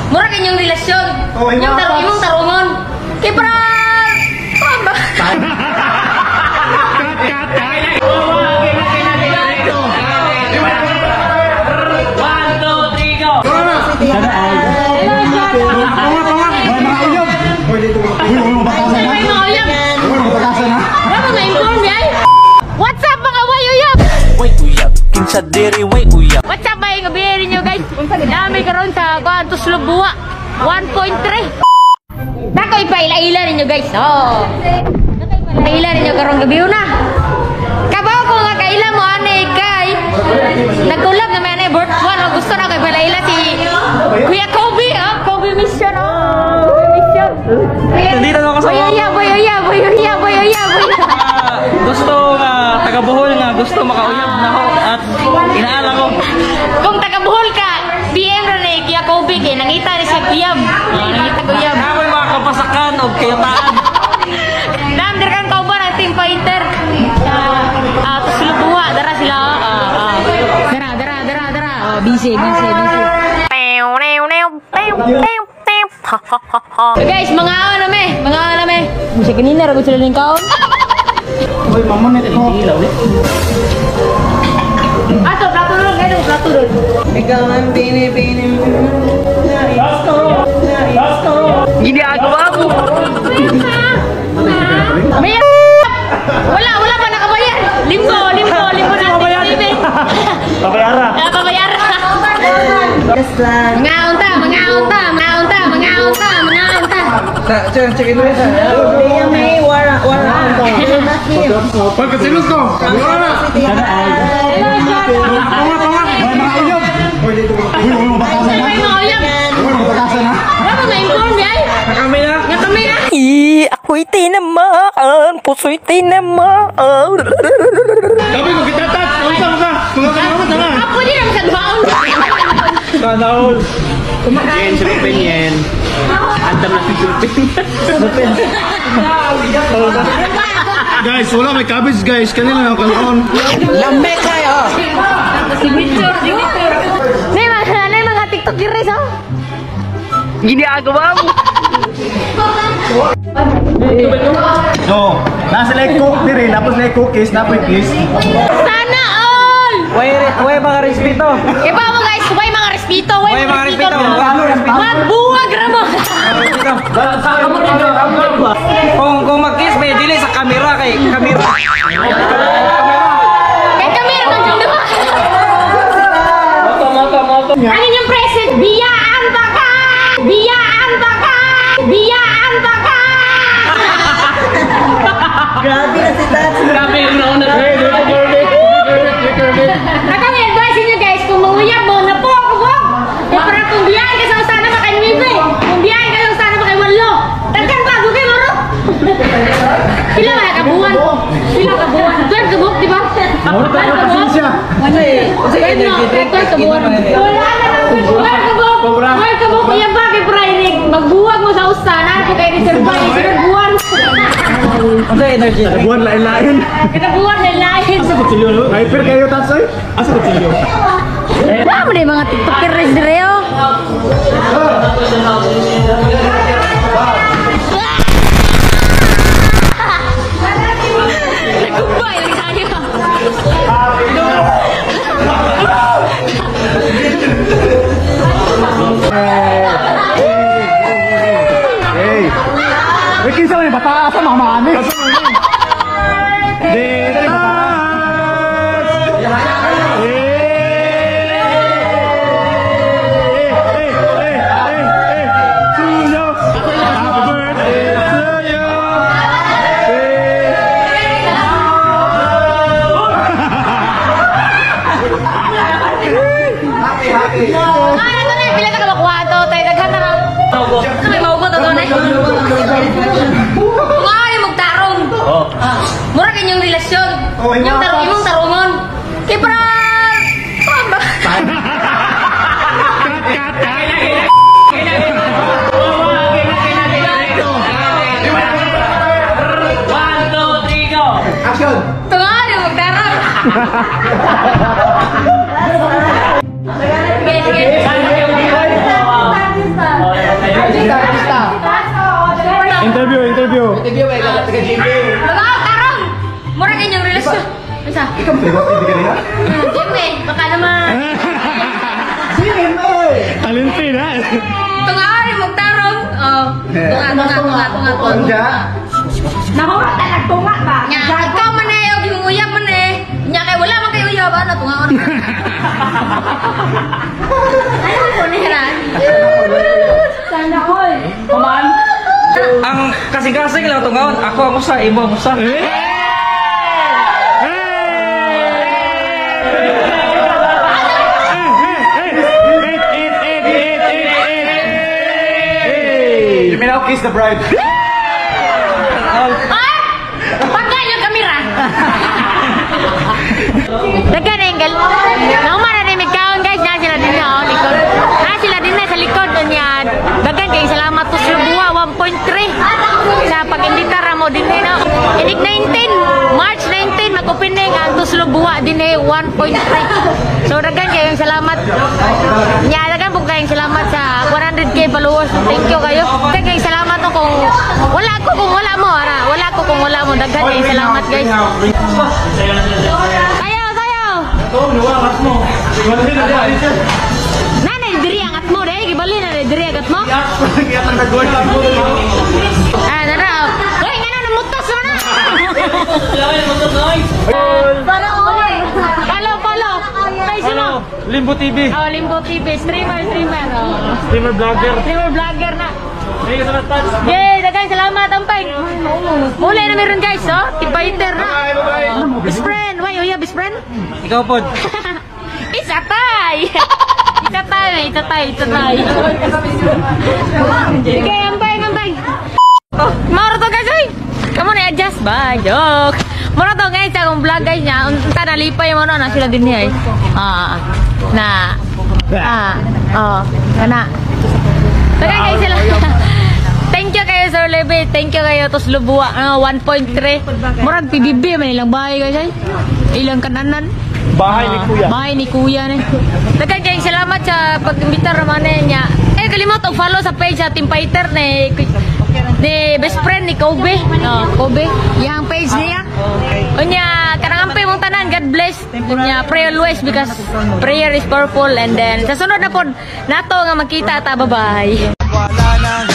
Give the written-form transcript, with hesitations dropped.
Mura kanyang relasyon. Oh, Yung tarong, imong tarungon. Kay para kuan ba? One, two, three, go! Hello, Jack. May mga uyab. Uy, uy, mabatasan na. May mga uyab. Uy, mabatasan na. Wala ma-inform yan. What's up, mga way uyab? Way uyab, kinsa diri way uyab. What's up, may gabi ninyo, guys? Nami karon sa kuan Tuslob Buwa 1.3. Dako ipaila-ila ninyo, guys. Oh. Ila ninyo karong gabi na. Kabaw ko nga kaila mo ani kay nagkulab na may ani birth one. Oh, gusto na kay palaila si Kuya Kobe, oh. Kobe Mission, oh. Kobe Mission. Nandito na ako sa Boy, uyab, boy, uyab, boy, uyab, boy, uyab, boy. Gusto nga taga Bohol nga gusto makauyab na ako at inaala ko. Kung taga Bohol ka, PM ra ni Kuya Kobe kay nangita ni siya uyab. Oh, nangita ko uyab. Ako mga kapasakan og kayutaan. Dam, dir kang kauban ang team fighter. Ah, Tuslob Buwa, dara sila. Oh. Dara, dara, dara, dara. Oh, busy, busy, busy. Guys, mga aon na me, mga aon na me. Musa kanina ra gud sila ning kaon. Uy, mamon na ito. Ato, plato ron, guys, plato ron. Ikaw ang binibini mo. Ginagawa mo. May wala, wala pa nakabayar. Limbo, limbo, limbo na. Pabayar. Pabayara. Ah, pabayar. Just lang. Mga unta, mga unta, mga unta, mga unta, mga unta. May wara wara. Pagkasilos ko. Wala na. Hello, Jack. May mga uyab. Uy, uy, mabatasan na. May mga uyab. Uy, mabatasan na. Wala ma-inform yan. Kami na. Nga kami na. I, ako'y tinamaan, puso'y tinamaan. Sabi ko, kita tats. Unsa mo ka? Mga kamamot na nga. Ako din ang sagbaon. Kanaol. Jen, sulupin yan. Andam na si sulupin. Guys, wala may cabbage, guys. Kanila na kanon. Signature, signature. Nay mga TikTok res oh. Ginagawa mo. So, nasa like cook diri, tapos like cookies, napoy kiss. Sana all. Way, way mga respeto. Iba mo guys, way mga respeto, way Way mga mga respeto. respeto. Magbuwag ra mo. Kung mag-kiss may dili sa kamera kay kamera. Kay kami ra man jud duha. Ang inyong present, biyaan pa ka! Biyaan pa ka! Biyaan pa ka! Grabe na si Tats. Grabe yung nauna. Akong advice inyo guys, kung manguyab mo, napo ako mo! Kaya parang kung biyaan ka sa usana pa kay 9, kung biyaan ka sa usana pa kay 8, daghan pa, gugay mo ro! Pila ba kabuhan? Pila kabuhan? 12 kabuk, di ba? Mura tayo pasensya. 12 kabuhan. Wala na lang, 12 kabuk! 12 kabuk, iya ba kay Prairig? Magbuwag mo sa usana, kung kay ni Sir Bay, sunod buwan. Unsa energy? Buwan lain-lain. Katabuan na lain. Asa kutsilyo? Hyper kayo tats ay? Asa kutsilyo? Wala mo na yung mga tiktokers dire oh. Nagkumbay lang tayo. Hey. Uy, kinsa man yung bata? Asa mga maani? Ano to na? Pila ka makuha to? Tayo daghan na lang. Ano may maugot to na? Kung ayaw magtarong. Mura kanyang relasyon. Oh, Yung tarong, imong tarungon. Kay para kuan ba? One, two, three, go! Action! Tunga yung magtarong. Sige, sige. Interview, interview. Mga karon. Murag inyong relasyon. Unsa? Ikaw mo hindi ka nila? Jimmy, baka naman. Talente na. Tunga rin mong tarong. Oh, tunga, tunga, tunga, tunga, tunga. Unja. Nahurot na nagtunga ba? Nya, ikaw man eh, og yung uyab man eh. Nya kay wala man kay uyab, ano tunga on. Ano ko ni Ran? Sana all. Paman. Ang kasing-kasing lang tungaon. Ako ang usa, imo ang usa. You may now kiss the bride. Ah! Pagka yung kamera. Dagan angle. Nauma na rin kaon, guys, na sila din na oh, likod. Na sila din na sa likod niya. Dagan kay salamat to Subuwa 1.3 sa pag-imbitar mo din eh, no. Inig 19, March 19 mag-opening ang Tuslob Buwa din eh 1.3. So dagan kayong salamat. Nya dagan po kayong salamat sa 100K followers. Thank you kayo. Dagan kayong salamat no kung wala ko kung wala mo ara. Wala ko kung wala mo. Daghan kayong salamat, guys. Tayo, tayo. Nanay diri ang atmo dai gibali na diri ang atmo. Ah, nara. Hoy, ngano namutos na na. Para oy. Follow, follow. Kay sino? Limbo TV. Oh, Limbo TV, streamer, streamer. Oh. Streamer vlogger. Streamer vlogger na. Hey, sa touch. Yay, daghang salamat ampay. Muli na meron, guys, oh. Tipaiter na. Best friend, why uya best friend? Ikaw pod. It's a tie. It's a tie, it's a tie, it's a tie. Sige, ampay, ampay. Oh, maro to, guys, oy. Kamu na adjust ba? Joke. Mura to, guys, akong vlog, guys, niya. Unta nalipay mo na sila din niya eh. Ah, na. Ah, oh, kana. Daghang kayo sila. Thank you kayo, Sir Lebe. Thank you kayo Tuslob Buwa. Ano, 1.3. Murag PBB man ilang bahay, guys ay. Ilang kananan. Bahay ni Kuya. Bahay ni Kuya ni. Daghang kayong salamat sa pag-imbitar naman niya. Eh kalimot og follow sa page sa Team Fighter ni best friend ni Kobe. No, Kobe. Yang page niya. Unya, kanang ampay mong tanan, God bless. Unya, pray always because prayer is powerful, and then sa sunod na pod nato nga makita ta, bye-bye. Wala nang